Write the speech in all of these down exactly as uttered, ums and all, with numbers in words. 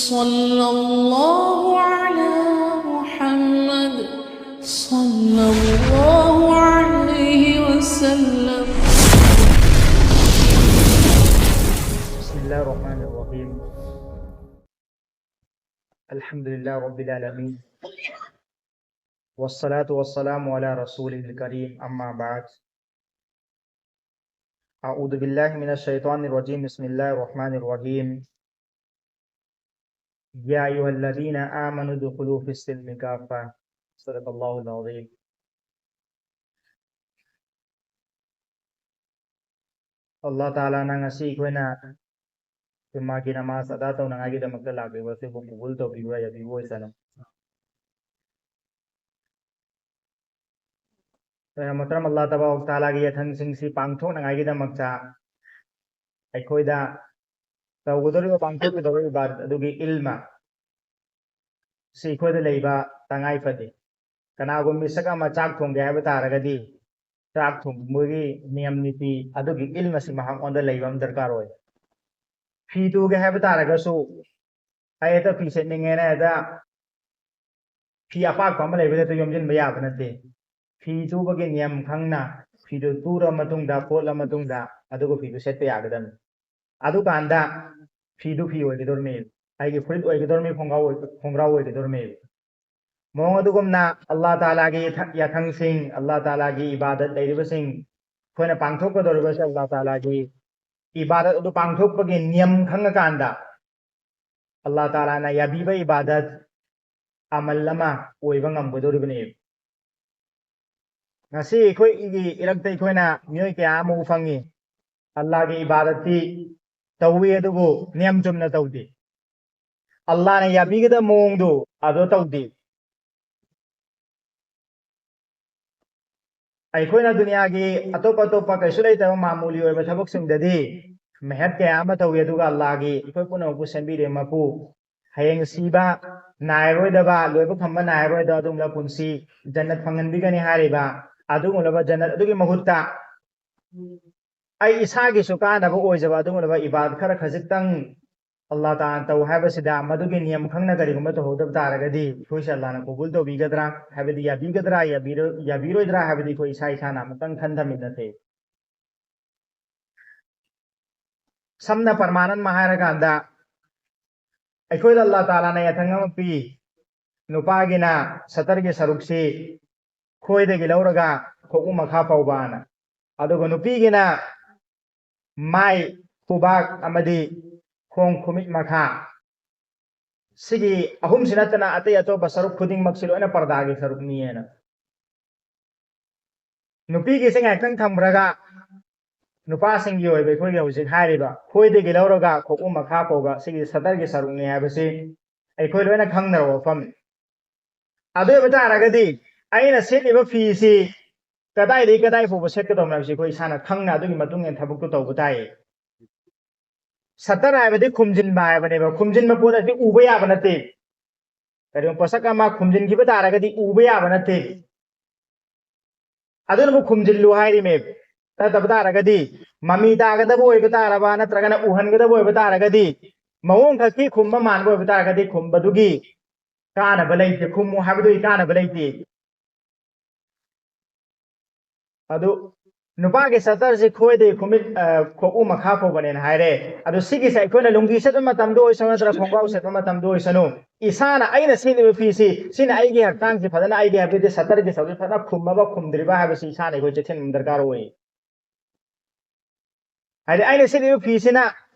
صلى الله على محمد، صلى الله عليه وسلم. بسم الله الرحمن الرحيم. الحمد لله رب العالمين. والصلاة والسلام على رسوله الكريم، أما بعد. أعوذ بالله من الشيطان الرجيم. بسم الله الرحمن الرحيم. يا أيها الذين آمنوا ادخلوا في السلم كافة. صدق الله العظيم. ꯑꯜꯂꯥꯍ ꯇꯥꯂꯥꯅ ꯉꯁꯤ ꯑꯩꯈꯣꯏꯅ ꯖꯨꯝꯃꯥꯒꯤ ꯅꯃꯥꯖ ꯑꯗꯥ ꯇꯧꯅꯉꯥꯏꯒꯤꯗꯃꯛꯇ ꯂꯥꯛꯂꯤꯕ ꯑꯁꯤꯕꯨ ꯀꯕꯨꯜ ꯇꯧꯕꯤꯕ, ꯌꯥꯕꯤꯕ ꯑꯣꯏꯁꯅꯨ꯫ ꯑꯗꯨꯅ ꯃꯨꯍꯇꯔꯝ ꯑꯜꯂꯥꯍ ꯇꯕꯥꯔꯛ ꯇꯥꯂꯥꯒꯤ ꯌꯥꯊꯪꯁꯤꯡꯁꯤ ꯄꯥꯡꯊꯣꯛꯅꯉꯥꯏꯒꯤꯗꯃꯛꯇ ꯑꯩꯈꯣꯏꯗ ꯇꯧꯒꯗꯧꯔꯤꯕ, ꯄꯥꯡꯊꯣꯛꯀꯗꯧꯔꯤꯕ ꯏꯕꯥꯗꯠ ꯑꯗꯨꯒꯤ ꯏꯜꯃ ꯁꯤ ꯑꯩꯈꯣꯏꯗ ꯂꯩꯕ ꯇꯉꯥꯏ ꯐꯗꯦ꯫ ꯀꯅꯥꯒꯨꯝꯕ ꯃꯤꯁꯛ ꯑꯃ ꯆꯥꯛ ꯊꯣꯡꯒꯦ ꯍꯥꯏꯕ ꯇꯥꯔꯒꯗꯤ, ꯆꯥꯛ ꯊꯣꯡꯕꯒꯤ ꯅꯤꯌꯝ ꯅꯤꯇꯤ ꯑꯗꯨꯒꯤ ꯏꯜꯃ ꯑꯁꯤ ꯃꯍꯥꯛꯉꯣꯟꯗ ꯂꯩꯕ ꯑꯃ ꯗꯔꯀꯥꯔ ꯑꯣꯏ꯫ ꯐꯤ ꯇꯨꯒꯦ ꯍꯥꯏꯕ ꯇꯥꯔꯒꯁꯨ, ꯑꯩ ꯍꯦꯛꯇ ꯐꯤ ꯁꯦꯠꯅꯤꯡꯉꯦꯅ ꯍꯦꯛꯇ ꯐꯤ ꯑꯄꯥꯛꯄ ꯑꯃ ꯂꯩꯕꯗ ꯍꯦꯛꯇ ꯌꯣꯝꯁꯤꯟꯕ ꯌꯥꯕ ꯅꯠꯇꯦ꯫ ꯐꯤ ꯇꯨꯕꯒꯤ ꯅꯤꯌꯝ ꯈꯪꯅ ꯐꯤꯗꯨ ꯇꯨꯔ ꯃꯇꯨꯡꯗ, ꯐꯣꯠꯂ ꯃꯇꯨꯡꯗ, ꯑꯗꯨꯒ ꯐꯤꯗꯨ ꯁꯦꯠꯄ ꯌꯥꯒꯗꯕꯅꯤ꯫ ꯑꯗꯨꯀꯥꯟꯗ ꯐꯤꯗꯨ ꯐꯤ ꯑꯣꯏꯒꯗꯧꯔꯤꯃꯤ, ꯑꯩꯒꯤ ꯐꯨꯔꯤꯠ ꯑꯣꯏꯒꯗꯧꯔꯤꯃꯤ, ꯈꯣꯡꯒ꯭ꯔꯥꯎ ꯑꯣꯏ-, ꯈꯣꯡꯒ꯭ꯔꯥꯎ ꯑꯣꯏꯒꯗꯧꯔꯤꯃꯤ꯫ ꯃꯑꯣꯡ ꯑꯗꯨꯒꯨꯝꯅ ꯑꯜꯂꯥꯍ ꯇꯥꯂꯥꯒꯤ ꯌꯥꯊ-, ꯌꯥꯊꯪꯁꯤꯡ, ꯑꯜꯂꯥꯍ ꯇꯥꯂꯥꯒꯤ ꯏꯕꯥꯗꯠ ꯂꯩꯔꯤꯕꯁꯤꯡ, ꯑꯩꯈꯣꯏꯅ ꯄꯥꯡꯊꯣꯛꯀꯗꯧꯔꯤꯕꯁꯤ ꯑꯜꯂꯥꯍ ꯇꯥꯂꯥꯒꯤ ꯏꯕꯥꯗꯠ ꯑꯗꯨ ꯄꯥꯡꯊꯣꯛꯄꯒꯤ ꯅꯤꯌꯝ ꯈꯪꯉꯀꯥꯟꯗ, ꯑꯜꯂꯥꯍ ꯇꯥꯂꯥꯅ ꯌꯥꯕꯤꯕ ꯏꯕꯥꯗꯠ ꯑꯃꯜ ꯑꯃ ꯑꯣꯏꯕ ꯉꯝꯒꯗꯧꯔꯤꯕꯅꯤ꯫ ꯉꯁꯤ ꯑꯩꯈꯣꯏꯒꯤ ꯏꯔꯛꯇ ꯑꯩꯈꯣꯏꯅ ꯃꯤꯑꯣꯏ ꯀꯌꯥ ꯑꯃ ꯎꯕ ꯐꯪꯉꯤ꯫ ꯑꯜꯂꯥꯍꯒꯤ ꯏꯕꯥꯗꯠꯇꯤ ꯇꯧꯏ, ꯑꯗꯨꯕꯨ ꯅꯤꯌꯝ ꯆꯨꯝꯅ ꯇꯧꯗꯦ꯫ ꯑꯜꯂꯥꯍꯅ ꯌꯥꯕꯤꯒꯗꯕ ꯃꯑꯣꯡꯗꯨ ꯑꯗꯨ ꯇꯧꯗꯦ꯫ ꯑꯩꯈꯣꯏꯅ ꯗꯨꯅꯤꯌꯥꯒꯤ ꯑꯇꯣꯞ ꯑꯇꯣꯞꯄ ꯀꯩꯁꯨ ꯂꯩꯇꯕ ꯃꯥꯃꯨꯂꯤ ꯑꯣꯏꯕ ꯊꯕꯛꯁꯤꯡꯗꯗꯤ ꯃꯦꯍꯅꯠ ꯀꯌꯥ ꯑꯃ ꯇꯧꯏ, ꯑꯗꯨꯒ ꯑꯜꯂꯥꯍꯒꯤ ꯑꯩꯈꯣꯏ ꯄꯨꯝꯅꯃꯛꯄꯨ ꯁꯦꯝꯕꯤꯔꯤꯕ ꯃꯄꯨ, ꯍꯌꯦꯡ ꯁꯤꯕ ꯅꯥꯏꯔꯣꯏꯗꯕ, ꯂꯣꯏꯕ ꯈꯝꯕ ꯅꯥꯏꯔꯣꯏꯗꯕ ꯑꯗꯨꯒꯨꯝꯂꯕ ꯄꯨꯟꯁꯤ, ꯖꯟꯅꯠ ꯐꯪꯍꯟꯕꯤꯒꯅꯤ ꯍꯥꯏꯔꯤꯕ ꯑꯗꯨꯒꯨꯝꯂꯕ ꯖꯟꯅꯠ ꯑꯗꯨꯒꯤ ꯃꯍꯨꯠꯇ ꯑꯩ ꯏꯁꯥꯒꯤꯁꯨ ꯀꯥꯟꯅꯕ ꯑꯣꯏꯖꯕ ꯑꯗꯨꯒꯨꯝꯂꯕ ꯏꯕꯥꯗꯠ ꯈꯔ ꯈꯖꯤꯛꯇꯪ ꯑꯜꯂꯥ ꯇꯥꯂꯥꯅ ꯇꯧ ꯍꯥꯏꯕꯁꯤꯗ ꯃꯗꯨꯒꯤ ꯅꯤꯌꯝ ꯈꯪꯅ ꯀꯔꯤꯒꯨꯝꯕ ꯇꯧꯍꯧꯗꯕ ꯇꯥꯔꯒꯗꯤ ꯑꯩꯈꯣꯏꯁꯦ ꯑꯜꯂꯥꯅ ꯀꯕꯨꯜ ꯇꯧꯕꯤꯒꯗ꯭ꯔꯥ ꯍꯥꯏꯕꯗꯤ, ꯌꯥꯕꯤꯒꯗ꯭ꯔꯥ, ꯌꯥꯕꯤꯔꯣꯏ-, ꯌꯥꯕꯤꯔꯣꯏꯗ꯭ꯔꯥ ꯍꯥꯏꯕꯗꯤ ꯑꯩꯈꯣꯏ ꯏꯁꯥ ꯏꯁꯥꯅ ꯑꯃꯨꯛꯇꯪ ꯈꯟꯊꯃꯤꯟꯅꯁꯦ꯫ ꯁꯝꯅ ꯄ꯭ꯔꯃꯥꯟ ꯑꯃ ꯍꯥꯏꯔꯀꯥꯟꯗ, ꯑꯩꯈꯣꯏꯗ ꯑꯜꯂꯥ ꯇꯥꯂꯥꯅ ꯌꯥꯊꯪ ꯑꯃ ꯄꯤ, ꯅꯨꯄꯥꯒꯤꯅ ꯁꯇꯔꯒꯤ ꯁꯔꯨꯛꯁꯤ ꯈꯣꯏꯗꯒꯤ ꯂꯧꯔꯒ ꯈꯣꯡꯎꯞ ꯃꯈꯥ ꯐꯥꯎꯕꯅ, ꯑꯗꯨꯒ ꯅꯨꯄꯤꯒꯤꯅ ꯃꯥꯏ, ꯈꯨꯕꯥꯛ ꯑꯃꯗꯤ ꯈꯣꯡ ꯈꯨꯃꯤꯠ ꯃꯈꯥ, ꯁꯤꯒꯤ ꯑꯍꯨꯝꯁꯤ ꯅꯠꯇꯅ ꯑꯇꯩ ꯑꯇꯣꯞꯄ ꯁꯔꯨꯛ ꯈꯨꯗꯤꯡꯃꯛꯁꯤ ꯂꯣꯏꯅ ꯄꯔꯗꯥꯒꯤ ꯁꯔꯨꯛꯅꯤꯅ꯫ ꯅꯨꯄꯤꯒꯤꯁꯦ ꯉꯥꯏꯍꯥꯛꯇꯪ ꯊꯝꯈ꯭ꯔꯒ, ꯅꯨꯄꯥꯁꯤꯡꯒꯤ ꯑꯣꯏꯕ ꯑꯩꯈꯣꯏꯒꯤ ꯍꯧꯖꯤꯛ ꯍꯥꯏꯔꯤꯕ ꯈꯣꯏꯗꯒꯤ ꯂꯧꯔꯒ ꯈꯣꯡꯎꯞ ꯃꯈꯥ ꯐꯥꯎꯕ ꯁꯤꯒꯤ ꯁꯇꯔꯒꯤ ꯁꯔꯨꯛꯅꯤ ꯍꯥꯏꯕꯁꯤ ꯑꯩꯈꯣꯏ ꯂꯣꯏꯅ ꯈꯪꯅꯔꯕ ꯋꯥꯐꯝꯅꯤ꯫ ꯑꯗꯨ ꯑꯣꯏꯕ ꯇꯥꯔꯒꯗꯤ ꯑꯩꯅ ꯁꯦꯠꯂꯤꯕ ꯐꯤꯁꯤ ꯀꯗꯥꯏꯗꯒꯤ ꯀꯗꯥꯏ ꯐꯥꯎꯕ ꯁꯦꯠꯀꯗꯧꯅꯣ ꯍꯥꯏꯕꯁꯤ ꯑꯩꯈꯣꯏ ꯏꯁꯥꯅ ꯈꯪꯅ ꯑꯗꯨꯒꯤ ꯃꯇꯨꯡ ꯏꯟꯅ ꯊꯕꯛꯇꯨ ꯇꯧꯕ ꯇꯥꯏꯌꯦ꯫ ꯁꯇꯔ ꯍꯥꯏꯕꯗꯤ ꯈꯨꯝꯖꯤꯟꯕ ꯍꯥꯏꯕꯅꯦꯕ꯫ ꯈꯨꯝꯖꯤꯟꯕ ꯄꯣꯠ ꯑꯁꯤ ꯎꯕ ꯌꯥꯕ ꯅꯠꯇꯦ꯫ ꯀꯔꯤꯒꯨꯝꯕ ꯄꯣꯠꯁꯛ ꯑꯃ ꯈꯨꯝꯖꯤꯟꯈꯤꯕ ꯇꯥꯔꯒꯗꯤ ꯎꯕ ꯌꯥꯕ ꯅꯠꯇꯦ꯫ ꯑꯗꯨꯅꯕꯨ ꯈꯨꯝꯖꯤꯜꯂꯨ ꯍꯥꯏꯔꯤꯃꯦ꯫ ꯅꯠꯇꯕ ꯇꯥꯔꯒꯗꯤ, ꯃꯃꯤ ꯇꯥꯒꯗꯕ ꯑꯣꯏꯕ ꯇꯥꯔꯕ ꯅꯠꯇ꯭ꯔꯒꯅ ꯎꯍꯟꯒꯗꯕ ꯑꯣꯏꯕ ꯇꯥꯔꯒꯗꯤ, ꯃꯑꯣꯡ ꯈꯛꯀꯤ ꯈꯨꯝꯕ ꯃꯥꯟꯕ ꯑꯣꯏꯕ ꯇꯥꯔꯒꯗꯤ ꯈꯨꯝꯕꯗꯨꯒꯤ ꯀꯥꯟꯅꯕ ꯂꯩꯇꯦ, ꯈꯨꯝꯃꯨ ꯍꯥꯏꯕꯗꯨꯒꯤ ꯀꯥꯟꯅꯕ ꯂꯩꯇꯦ꯫ ꯑꯗꯨ ꯅꯨꯄꯥꯒꯤ ꯁꯇꯔꯁꯤ ꯈꯣꯏꯗꯩ ꯈꯨꯃꯤꯠ, ꯑ, ꯈꯣꯛꯎ ꯃꯈꯥ ꯐꯥꯎꯕꯅꯦꯅ ꯍꯥꯏꯔꯦ꯫ ꯑꯗꯨ ꯁꯤꯒꯤꯁꯦ ꯑꯩꯈꯣꯏꯅ ꯂꯨꯡꯒꯤ ꯁꯦꯠꯄ ꯃꯇꯝꯗ ꯑꯣꯏꯁꯅꯨ ꯅꯠꯇ꯭ꯔꯒ ꯈꯣꯡꯒ꯭ꯔꯥꯎ ꯁꯦꯠꯄ ꯃꯇꯝꯗ ꯑꯣꯏꯁꯅꯨ, ꯏꯁꯥꯅ ꯑꯩꯅ ꯁꯦꯠꯂꯤꯕ ꯐꯤꯁꯤ, ꯁꯤꯅ ꯑꯩꯒꯤ ꯍꯛꯆꯥꯡꯁꯤ ꯐꯖꯅ, ꯑꯩꯒꯤ ꯍꯥꯏꯕꯗꯤ ꯁꯇꯔꯒꯤ ꯁꯔꯨꯛꯁꯤ ꯐꯖꯅ ꯈꯨꯝꯃꯕ ꯈꯨꯝꯗ꯭ꯔꯤꯕ ꯍꯥꯏꯕꯁꯤ ꯏꯁꯥꯅ ꯑꯩꯈꯣꯏ ꯆꯦꯛꯁꯤꯟꯕ ꯗꯔꯀꯥꯔ ꯑꯣꯏ꯫ ꯍꯥꯏꯗꯤ ꯑꯩꯅ ꯁꯦꯠꯂꯤꯕ ꯐꯤꯁꯤꯅ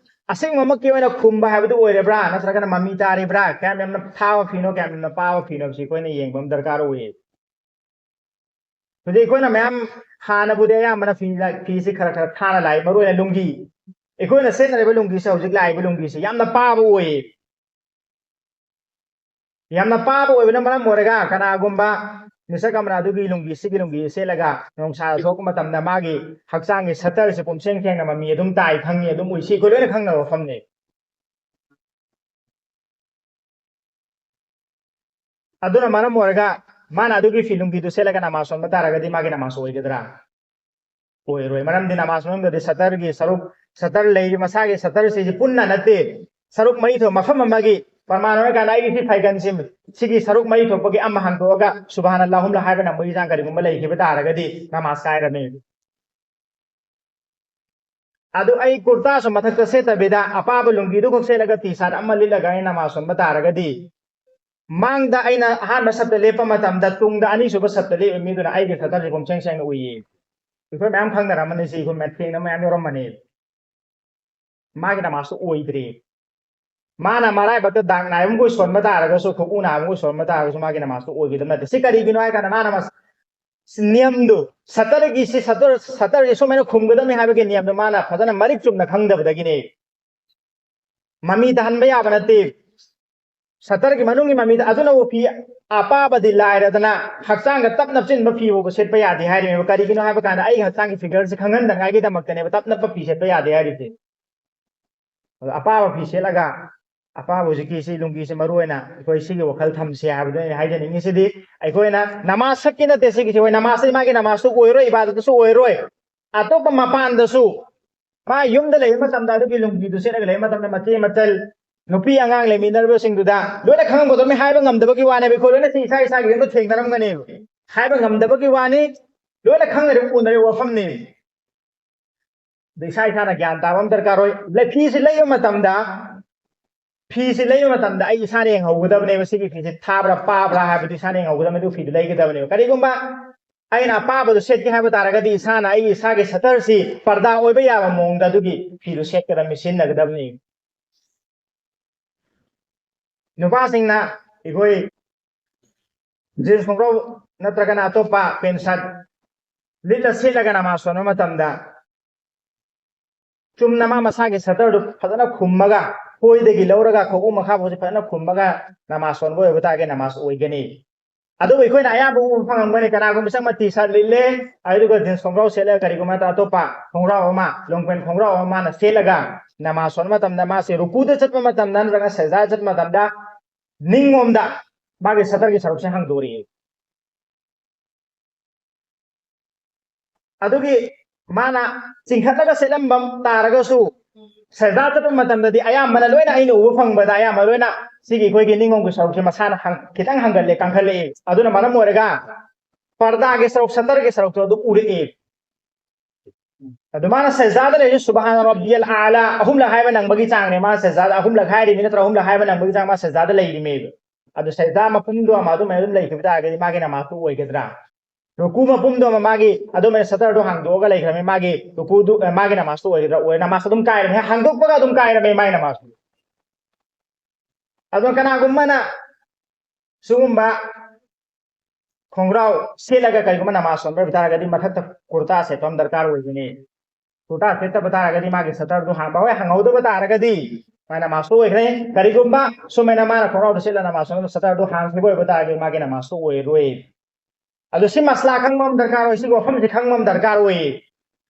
ꯑꯁꯦꯡꯕꯃꯛꯀꯤ ꯑꯣꯏꯅ ꯈꯨꯝꯕ ꯍꯥꯏꯕꯗꯨ ꯑꯣꯏꯔꯕ꯭ꯔꯥ, ꯅꯠꯇ꯭ꯔꯒꯅ ꯃꯃꯤ ꯇꯥꯔꯤꯕ꯭ꯔꯥ, ꯀꯌꯥꯝ ꯌꯥꯝꯅ ꯊꯥꯕ ꯐꯤꯅꯣ, ꯀꯌꯥꯝ ꯌꯥꯝꯅ ꯄꯥꯕ ꯐꯤꯅꯣ ꯍꯥꯏꯕꯁꯤ ꯑꯩꯈꯣꯏꯅ ꯌꯦꯡꯕ ꯑꯃ ꯗꯔꯀꯥꯔ ꯑꯣꯏꯌꯦ꯫ ꯍꯧꯖꯤꯛ ꯑꯩꯈꯣꯏꯅ ꯃꯌꯥꯝ ꯍꯥꯟꯅꯕꯨꯗꯤ ꯑꯌꯥꯝꯕꯅ ꯐꯤ ꯂꯥ-, ꯐꯤꯁꯤ ꯈꯔ ꯈꯔ ꯊꯥꯅ ꯂꯥꯛꯏ, ꯃꯔꯨ ꯑꯣꯏꯅ ꯂꯨꯡꯒꯤ꯫ ꯑꯩꯈꯣꯏꯅ ꯁꯦꯠꯅꯔꯤꯕ ꯂꯨꯡꯒꯤꯁꯦ, ꯍꯧꯖꯤꯛ ꯂꯥꯛꯏꯕ ꯂꯨꯡꯒꯤꯁꯦ ꯌꯥꯝꯅ ꯄꯥꯕ ꯑꯣꯏꯌꯦ꯫ ꯌꯥꯝꯅ ꯄꯥꯕ ꯑꯣꯏꯕꯅ ꯃꯔꯝ ꯑꯣꯏꯔꯒ ꯀꯅꯥꯒꯨꯝꯕ ꯃꯤꯁꯛ ꯑꯃꯅ ꯑꯗꯨꯒꯤ ꯂꯨꯡꯒꯤ, ꯁꯤꯒꯤ ꯂꯨꯡꯒꯤ ꯁꯦꯠꯂꯒ ꯅꯨꯡꯁꯥꯗ ꯊꯣꯛꯄ ꯃꯇꯝꯗ ꯃꯥꯒꯤ ꯍꯛꯆꯥꯡꯒꯤ ꯁꯇꯔꯁꯦ ꯄꯨꯝꯁꯦꯡ ꯁꯦꯡꯅ ꯃꯃꯤ ꯑꯗꯨꯝ ꯇꯥꯏ, ꯈꯪꯉꯤ, ꯑꯗꯨꯝ ꯎꯏ꯫ ꯁꯤ ꯑꯩꯈꯣꯏ ꯂꯣꯏꯅ ꯈꯪꯅꯕ ꯋꯥꯐꯝꯅꯤ꯫ ꯑꯗꯨꯅ ꯃꯔꯝ ꯑꯣꯏꯔꯒ ꯃꯥꯅ ꯑꯗꯨꯒꯤ ꯐꯤ ꯂꯨꯡꯒꯤꯗꯨ ꯁꯦꯠꯂꯒ ꯅꯃꯥꯖ ꯁꯣꯟꯕ ꯇꯥꯔꯒꯗꯤ ꯃꯥꯒꯤ ꯅꯃꯥꯖ ꯑꯣꯏꯒꯗ꯭ꯔꯥ? ꯑꯣꯏꯔꯣꯏ꯫ ꯃꯔꯝꯗꯤ ꯅꯃꯥꯖ ꯃꯅꯨꯡꯗꯗꯤ ꯁꯇꯔꯒꯤ ꯁꯔꯨꯛ, ꯁꯇꯔ ꯂꯩꯔꯤ, ꯃꯁꯥꯒꯤ ꯁꯇꯔꯁꯤ ꯄꯨꯟꯅ ꯅꯠꯇꯦ꯫ ꯁꯔꯨꯛ ꯃꯔꯤ ꯊꯣꯛꯄ ꯃꯐꯝ ꯑꯃꯒꯤ ꯄ꯭ꯔꯃꯥꯟ ꯑꯣꯏꯔꯀꯥꯟꯗ ꯑꯩꯒꯤ ꯁꯤ ꯐꯩꯒꯟꯁꯤ ꯁꯤꯒꯤ ꯁꯔꯨꯛ ꯃꯔꯤ ꯊꯣꯛꯄꯒꯤ ꯑꯃ ꯍꯟꯗꯣꯛꯑꯒ ꯁꯨꯕꯍꯥꯅ ꯑꯍꯨꯝꯂꯛ ꯍꯥꯏꯕ ꯅꯝꯕꯒꯤ ꯆꯥꯡ ꯀꯔꯤꯒꯨꯝꯕ ꯂꯩꯈꯤꯕ ꯇꯥꯔꯒꯗꯤ ꯅꯃꯥꯖ ꯀꯥꯏꯔꯝꯃꯤ꯫ ꯑꯗꯨ ꯑꯩ ꯀꯨꯔꯇꯥꯁꯨ ꯃꯊꯛꯇ ꯁꯦꯠꯇꯕꯤꯗ ꯑꯄꯥꯕ ꯂꯨꯡꯒꯤꯗꯨ ꯈꯛ ꯁꯦꯠꯂꯒ ꯇꯤ ꯁꯥꯔꯠ ꯑꯃ ꯂꯤꯠꯂꯒ ꯑꯩ ꯅꯃꯥꯖ ꯁꯣꯟꯕ ꯇꯥꯔꯒꯗꯤ, ꯃꯥꯡꯗ ꯑꯩꯅ ꯑꯍꯥꯟꯕ ꯁꯞꯇ ꯂꯦꯞꯄ ꯃꯇꯝꯗ ꯇꯨꯡꯗ ꯑꯅꯤꯁꯨꯕ ꯁꯞꯇ ꯂꯦꯞꯄ ꯃꯤꯗꯨꯅ ꯑꯩꯒꯤ ꯁꯇꯔꯁꯤ ꯄꯨꯝꯁꯦꯡ ꯁꯦꯡꯅ ꯎꯏꯌꯦ꯫ ꯑꯩꯈꯣꯏ ꯃꯌꯥꯝ ꯈꯪꯅꯔꯝꯃꯅꯤ, ꯁꯤ ꯑꯩꯈꯣꯏ ꯃꯌꯥꯝ ꯊꯦꯡꯅ ꯃꯌꯥꯝ ꯌꯧꯔꯝꯃꯅꯤ꯫ ꯃꯥꯒꯤ ꯅꯃꯥꯖꯇꯨ ꯑꯣꯏꯗ꯭ꯔꯦ꯫ ꯃꯥꯅ ꯃꯔꯥꯏꯕꯛꯇ ꯗꯥꯛ ꯅꯥꯏꯕ ꯑꯃꯈꯣꯏ ꯁꯣꯟꯕ ꯇꯥꯔꯒꯁꯨ, ꯈꯨꯎ ꯅꯥꯕ ꯑꯃꯈꯣꯏ ꯁꯣꯟꯕ ꯇꯥꯔꯒꯁꯨ, ꯃꯥꯒꯤ ꯅꯃꯥꯖꯇꯨ ꯑꯣꯏꯒꯗꯕ ꯅꯠꯇꯦ꯫ ꯁꯤ ꯀꯔꯤꯒꯤꯅꯣ ꯍꯥꯏ ꯀꯥꯟꯗ ꯃꯥꯅ ꯃꯁ-, ꯁꯤ ꯅꯤꯌꯝꯗꯨ, ꯁꯇꯔꯒꯤ ꯁꯤ ꯁꯇꯔ, ꯁꯇꯔꯁꯤ ꯁꯨꯃꯥꯏꯅ ꯈꯨꯝꯒꯗꯕꯅꯤ ꯍꯥꯏꯕꯒꯤ ꯅꯤꯌꯝꯗꯨ ꯃꯥꯅ ꯐꯖꯅ ꯃꯔꯤꯛ ꯆꯨꯝꯅ ꯈꯪꯗꯕꯗꯒꯤꯅꯦ꯫ ꯃꯃꯤ ꯇꯥꯍꯟꯕ ꯌꯥꯕ ꯅꯠꯇꯦ꯫ ꯁꯇꯔꯒꯤ ꯃꯅꯨꯡꯒꯤ ꯃꯃꯤꯗ ꯑꯗꯨꯅꯕꯨ ꯐꯤ ꯑꯄꯥꯕꯗꯤ ꯂꯥꯏꯔꯗꯅ ꯍꯛꯆꯥꯡꯗ ꯇꯞ ꯅꯞꯆꯤꯟꯕ ꯐꯤ ꯐꯥꯎꯕ ꯁꯦꯠꯄ ꯌꯥꯗꯦ ꯍꯥꯏꯔꯤꯅꯦꯕ꯫ ꯀꯔꯤꯒꯤꯅꯣ ꯍꯥꯏꯕ ꯀꯥꯟꯗ ꯑꯩꯒꯤ ꯍꯛꯆꯥꯡꯒꯤ ꯐꯤꯒꯔꯁꯦ ꯈꯪꯍꯟꯗꯉꯥꯏꯒꯤꯗꯃꯛꯇꯅꯦꯕ ꯇꯞ ꯅꯞꯄ ꯐꯤ ꯁꯦꯠꯄ ꯌꯥꯗꯦ ꯍꯥꯏꯔꯤꯁꯦ꯫ ꯑꯗꯣ ꯑꯄꯥꯕ ꯐꯤ ꯁꯦꯠꯂꯒ ꯑꯄꯥꯕ ꯍꯧꯖꯤꯛꯀꯤ ꯁꯤ ꯂꯨꯡꯒꯤꯁꯦ ꯃꯔꯨ ꯑꯣꯏꯅ ꯑꯩꯈꯣꯏ ꯁꯤꯒꯤ ꯋꯥꯈꯜ ꯊꯝꯁꯦ ꯍꯥꯏꯕꯗꯨ ꯑꯩꯅ ꯍꯥꯏꯖꯅꯤꯡꯉꯤꯁꯤꯗꯤ, ꯑꯩꯈꯣꯏꯅ ꯅꯃꯥꯖ ꯈꯛꯀꯤ ꯅꯠꯇꯦ ꯁꯤꯒꯤꯁꯦ, ꯍꯣꯏ ꯅꯃꯥꯖꯇ ꯃꯥꯒꯤ ꯅꯃꯥꯖꯇꯨ ꯑꯣꯏꯔꯣꯏ, ꯏꯕꯥꯗꯠꯇꯁꯨ ꯑꯣꯏꯔꯣꯏ, ꯑꯇꯣꯞꯄ ꯃꯄꯥꯟꯗꯁꯨ ꯃꯥ ꯌꯨꯝꯗ ꯂꯩꯕ ꯃꯇꯝꯗ ꯑꯗꯨꯒꯤ ꯂꯨꯡꯒꯤꯗꯨ ꯁꯦꯠꯂꯒ ꯂꯩꯕ ꯃꯇꯝꯗ ꯃꯆꯦ ꯃꯆꯜ ꯅꯨꯄꯤ ꯑꯉꯥꯡ ꯂꯩꯃꯤꯟꯅꯔꯤꯕꯁꯤꯡꯗꯨꯗ ꯂꯣꯏꯅ ꯈꯪꯉꯝꯒꯗꯕꯅꯤ ꯍꯥꯏꯕ ꯉꯝꯗꯕꯒꯤ ꯋꯥꯅꯦꯕ꯫ ꯑꯩꯈꯣꯏ ꯂꯣꯏꯅ ꯁꯤ ꯏꯁꯥ ꯏꯁꯥꯒꯤ ꯌꯨꯝꯗ ꯊꯦꯡꯅꯔꯝꯒꯅꯦꯕ꯫ ꯍꯥꯏꯕ ꯉꯝꯗꯕꯒꯤ ꯋꯥꯅꯤ, ꯂꯣꯏꯅ ꯈꯪꯅꯔꯤꯕ ꯎꯅꯔꯤꯕ ꯋꯥꯐꯝꯅꯤ꯫ ꯑꯗ ꯏꯁꯥ ꯏꯁꯥꯅ ꯒ꯭ꯌꯥꯟ ꯇꯥꯕ ꯑꯃ ꯗꯔꯀꯥꯔ ꯑꯣꯏ꯫ ꯂꯩ-, ꯐꯤꯁꯤ ꯂꯩꯕ ꯃꯇꯝꯗ, ꯐꯤꯁꯤ ꯂꯩꯕ ꯃꯇꯝꯗ ꯑꯩ ꯏꯁꯥꯅ ꯌꯦꯡꯍꯧꯒꯗꯕꯅꯦꯕ, ꯁꯤꯒꯤ ꯐꯤꯁꯦ ꯊꯥꯕ꯭ꯔꯥ ꯄꯥꯕ꯭ꯔꯥ ꯍꯥꯏꯕꯗꯨ ꯏꯁꯥꯅ ꯌꯦꯡꯍꯧꯒꯗꯕꯅꯦ, ꯑꯗꯨ ꯐꯤꯗꯨ ꯂꯩꯒꯗꯕꯅꯦꯕ꯫ ꯀꯔꯤꯒꯨꯝꯕ ꯑꯩꯅ ꯑꯄꯥꯕꯗꯣ ꯁꯦꯠꯀꯦ ꯍꯥꯏꯕ ꯇꯥꯔꯒꯗꯤ ꯏꯁꯥꯅ ꯑꯩ ꯏꯁꯥꯒꯤ ꯁꯇꯔꯁꯤ ꯄꯔꯗꯥ ꯑꯣꯏꯕ ꯌꯥꯕ ꯃꯑꯣꯡꯗ ꯑꯗꯨꯒꯤ ꯐꯤꯗꯨ ꯁꯦꯠꯀꯗꯕꯅꯤ, ꯁꯤꯖꯤꯟꯅꯒꯗꯕꯅꯤ꯫ ꯅꯨꯄꯥꯁꯤꯡꯅ ꯑꯩꯈꯣꯏ ꯖꯤꯟꯁ ꯈꯣꯡꯒ꯭ꯔꯥꯎ ꯅꯠꯇ꯭ꯔꯒꯅ ꯑꯇꯣꯞꯄ ꯄꯦꯟ ꯁꯥꯔꯠ ꯂꯤꯠꯂ ꯁꯦꯠꯂꯒ ꯅꯃꯥꯖ ꯁꯣꯟꯕ ꯃꯇꯝꯗ ꯆꯨꯝꯅ ꯃꯥ ꯃꯁꯥꯒꯤ ꯁꯇꯔꯗꯨ ꯐꯖꯅ ꯈꯨꯝꯃꯒ, ꯈꯣꯏꯗꯒꯤ ꯂꯧꯔꯒ ꯈꯣꯡꯎꯞ ꯃꯈꯥ ꯐꯥꯎꯁꯤ ꯐꯖꯅ ꯈꯨꯝꯃꯒ ꯅꯃꯥꯖ ꯁꯣꯟꯕ ꯑꯣꯏꯕ ꯇꯥꯔꯒꯗꯤ ꯅꯃꯥꯖ ꯑꯣꯏꯒꯅꯤ꯫ ꯑꯗꯨꯕꯨ ꯑꯩꯈꯣꯏꯅ ꯑꯌꯥꯝꯕ ꯎꯕ ꯐꯪꯉꯝꯒꯅꯤ, ꯀꯅꯥꯒꯨꯝꯕ ꯁꯛ ꯃꯇꯤ ꯁꯥꯠ ꯂꯤꯠꯂꯦ, ꯑꯗꯨꯒ ꯖꯤꯟꯁ ꯈꯣꯡꯒ꯭ꯔꯥꯎ ꯁꯦꯠꯂꯒ ꯀꯔꯤꯒꯨꯝꯕ ꯅꯠꯇ꯭ꯔ ꯑꯇꯣꯞꯄ ꯈꯣꯡꯒ꯭ꯔꯥꯎ ꯑꯃ, ꯂꯣꯡꯄꯦꯟ ꯈꯣꯡꯒ꯭ꯔꯥꯎ ꯑꯃ ꯃꯥꯅ ꯁꯦꯠꯂꯒ ꯅꯃꯥꯖ ꯁꯣꯟꯕ ꯃꯇꯝꯗ ꯃꯥꯁꯦ ꯔꯨꯀꯨꯗ ꯆꯠꯄ ꯃꯇꯝꯗ ꯅꯠꯇ꯭ꯔꯒ ꯁꯖꯗꯥ ꯆꯠꯄ ꯃꯇꯝꯗ ꯅꯤꯡꯂꯣꯝꯗ ꯃꯥꯒꯤ ꯁꯇꯔꯒꯤ ꯁꯔꯨꯛꯁꯦ ꯍꯥꯡꯗꯣꯔꯛꯑꯦ꯫ ꯑꯗꯨꯒꯤ ꯃꯥꯅ ꯆꯤꯡꯈꯠꯂꯒ ꯁꯦꯠꯂꯝꯕ ꯇꯥꯔꯒꯁꯨ ꯁꯖꯗꯥ ꯆꯠꯄ ꯃꯇꯝꯗꯗꯤ ꯑꯌꯥꯝꯕꯅ ꯂꯣꯏꯅ ꯑꯩꯅ ꯎꯕ ꯐꯪꯕꯗ ꯑꯌꯥꯝꯕ ꯂꯣꯏꯅ ꯁꯤꯒꯤ ꯑꯩꯈꯣꯏꯒꯤ ꯅꯤꯡꯉꯣꯝꯒꯤ ꯁꯔꯨꯛꯁꯦ ꯃꯁꯥꯅ ꯍꯪ-, ꯈꯤꯇꯪ ꯍꯪꯒꯠꯂꯦ, ꯀꯥꯡꯈꯠꯂꯛꯑꯦ꯫ ꯑꯗꯨꯅ ꯃꯔꯝ ꯑꯣꯏꯔꯒ ꯄꯔꯗꯥꯒꯤ ꯁꯔꯨꯛ, ꯁꯇꯔꯒꯤ ꯁꯔꯨꯛꯇꯣ ꯑꯗꯨꯝ ꯎꯔꯛꯑꯦ꯫ ꯑꯗꯨ ꯃꯥꯅ ꯁꯖꯗꯥꯗ ꯂꯩꯔꯤꯁꯦ ꯁꯨꯕꯍꯥꯅ ꯔꯕꯤꯌꯜ ꯑꯥꯂꯥ ꯑꯍꯨꯝꯂꯛ ꯍꯥꯏꯕ ꯅꯪꯕꯒꯤ ꯆꯥꯡꯅꯦ꯫ ꯃꯥ ꯁꯖꯗꯥꯗ ꯑꯍꯨꯝꯂꯛ ꯍꯥꯏꯔꯤꯕ ꯅꯠꯇ꯭ꯔꯥ? ꯑꯍꯨꯝꯂꯛ ꯍꯥꯏꯕ ꯅꯪꯕꯒꯤ ꯆꯥꯡ ꯃꯥ ꯁꯖꯗꯥꯗ ꯂꯩꯔꯤꯃꯦꯕ꯫ ꯑꯗꯨ ꯁꯖꯗꯥ ꯃꯄꯨꯝꯗꯣ ꯑꯃ ꯑꯗꯨꯃꯥꯏꯅ ꯑꯗꯨꯝ ꯂꯩꯈꯤꯕ ꯇꯥꯔꯒꯗꯤ ꯃꯥꯒꯤ ꯅꯃꯥꯖꯇꯨ ꯑꯣꯏꯒꯗ꯭ꯔꯥ? ꯔꯨꯀꯨ ꯃꯄꯨꯝꯗꯣ ꯑꯃ ꯃꯥꯒꯤ ꯑꯗꯨꯃꯥꯏꯅ ꯁꯇꯔꯗꯣ ꯍꯥꯡꯗꯣꯛꯑꯒ ꯂꯩꯈ꯭ꯔꯕꯅꯤ, ꯃꯥꯒꯤ ꯔꯨꯀꯨꯗꯨ, ꯑ, ꯃꯥꯒꯤ ꯅꯃꯥꯖꯇꯨ ꯑꯣꯏꯒꯗ꯭ꯔꯥ? ꯑꯣꯏ, ꯅꯃꯥꯖ ꯑꯗꯨꯝ ꯀꯥꯏꯔꯝꯃꯦ, ꯍꯦꯛ ꯍꯥꯡꯗꯣꯛꯄꯒ ꯑꯗꯨꯝ ꯀꯥꯏꯔꯝꯃꯦ ꯃꯥꯒꯤ ꯅꯃꯥꯖꯇꯨ꯫ ꯑꯗꯣ ꯀꯅꯥꯒꯨꯝꯕꯅ ꯁꯤꯒꯨꯝꯕ ꯈꯣꯡꯒ꯭ꯔꯥꯎ ꯁꯦꯠꯂꯒ ꯀꯔꯤꯒꯨꯝꯕ ꯅꯃꯥꯖ ꯁꯣꯟꯕ ꯑꯣꯏꯕ ꯇꯥꯔꯒꯗꯤ ꯃꯊꯛꯇ ꯀꯨꯔꯇꯥ ꯁꯦꯠꯄ ꯑꯃ ꯗꯔꯀꯥꯔ ꯑꯣꯏꯒꯅꯤ꯫ ꯀꯨꯔꯇꯥ ꯁꯦꯠꯇꯕ ꯇꯥꯔꯒꯗꯤ ꯃꯥꯒꯤ ꯁꯇꯔꯗꯨ ꯍꯥꯡꯕ, ꯍꯣꯏ, ꯍꯥꯡꯍꯧꯗꯕ ꯇꯥꯔꯒꯗꯤ ꯃꯥꯒꯤ ꯅꯃꯥꯖ ꯁꯣꯏꯈ꯭ꯔꯦ꯫ ꯀꯔꯤꯒꯨꯝꯕ ꯁꯨꯃꯥꯏꯅ ꯃꯥꯅ ꯈꯣꯡꯒ꯭ꯔꯥꯎꯗ ꯁꯦꯠꯂ ꯅꯃꯥꯖ ꯁꯣꯟꯕ ꯁꯇꯔꯗꯨ ꯍꯥꯡꯈꯤꯕ ꯑꯣꯏꯕ ꯇꯥꯔꯒꯗꯤ ꯃꯥꯒꯤ ꯅꯃꯥꯖꯇꯨ ꯑꯣꯏꯔꯣꯏ꯫ ꯑꯗꯣ ꯁꯤ ꯃꯁꯂꯥ ꯈꯪꯕ ꯑꯃ ꯗꯔꯀꯥꯔ ꯑꯣꯏ, ꯁꯤꯒꯤ ꯋꯥꯐꯝꯁꯤ ꯈꯪꯕ ꯑꯃ ꯗꯔꯀꯥꯔ ꯑꯣꯏ꯫